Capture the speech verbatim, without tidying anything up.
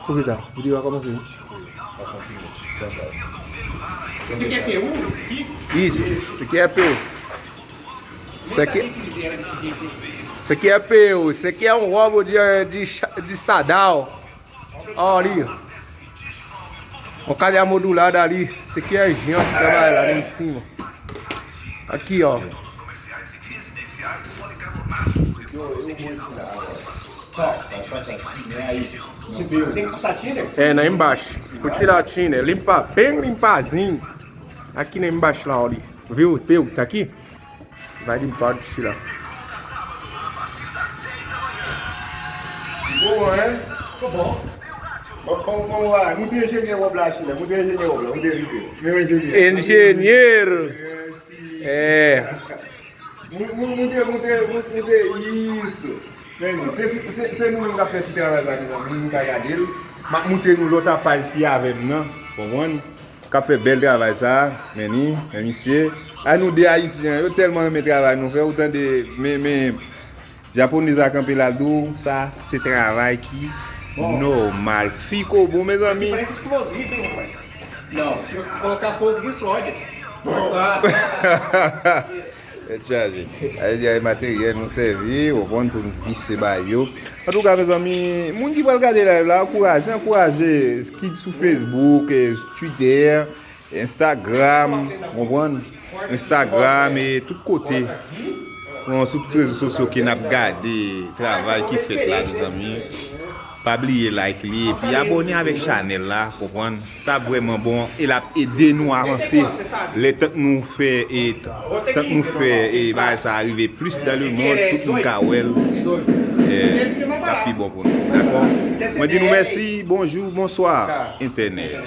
Pou ki sa? Videyo a kòmanse wi. Isso, isso aqui é P U. Isso aqui é P U. Isso aqui, isso aqui é P U. Isso aqui é um roubo de, de, cha- de Sadal. Ó, ali, ó. Ó, cadê a modulada ali? Isso aqui é gente que trabalha lá em cima. Aqui, ó. É, na embaixo. Vou tirar a China. Limpa bem limparzinho. Aqui na embaixo lá, ali. Viu? Viu? Tá aqui? Vai limpar de tirar. Ficou bom, né? Ficou bom. Vamos, vamos, vamos lá. Muito engenheiro, o Blas, né? Muito engenheiro, o Blas. Muito engenheiro. Meu engenheiro. Engenheiro. É, sim. É. Mu- mu- Mute, mute, mute, mute, isso. Meni, se, se, se, se nou menm k ap fè ti travay la, mezanmi, nou ka gade l. M ap moutre nou lòt apaj ki avè m nan, konprann? K ap fè bèl travay sa, meni, men misye. A nou de ayisyen, yo tèlman renmen travay nou fè, ou tande, men, men, japonèz la kanpe la, l di w, sa, se travay ki nòmal. Ficou bom, mezanmi. Parece explosivo, hein, rapaz? Não, se eu colocar fogo aqui, explode. Tèt chaje. Sa vle di, ay materyèl nou sèvi, ou konn, pou nou vise bay yo. Antouka, mezanmi, moun ki pral gade live la, ankouraje, ankouraje, kit sou Facebook, eh, Twitter, Instagram, ou konprann? Instagram e tout kote. Bon, sou tout rezo sosyo ke n ap gade travay ki fèt la, mezanmi. Pa bliye like li epi abòne avèk chanèl la, konprann? Sa vrèman bon e l ap ede nou avanse. Lè tank nou fè e tank nou fè e bagay sa a rive plis dan le mond, tout moun ka wè l, e l ap pi bon pou nou. Dakò? Mwen di nou mèsi, bonjou, bonswa, entènèt.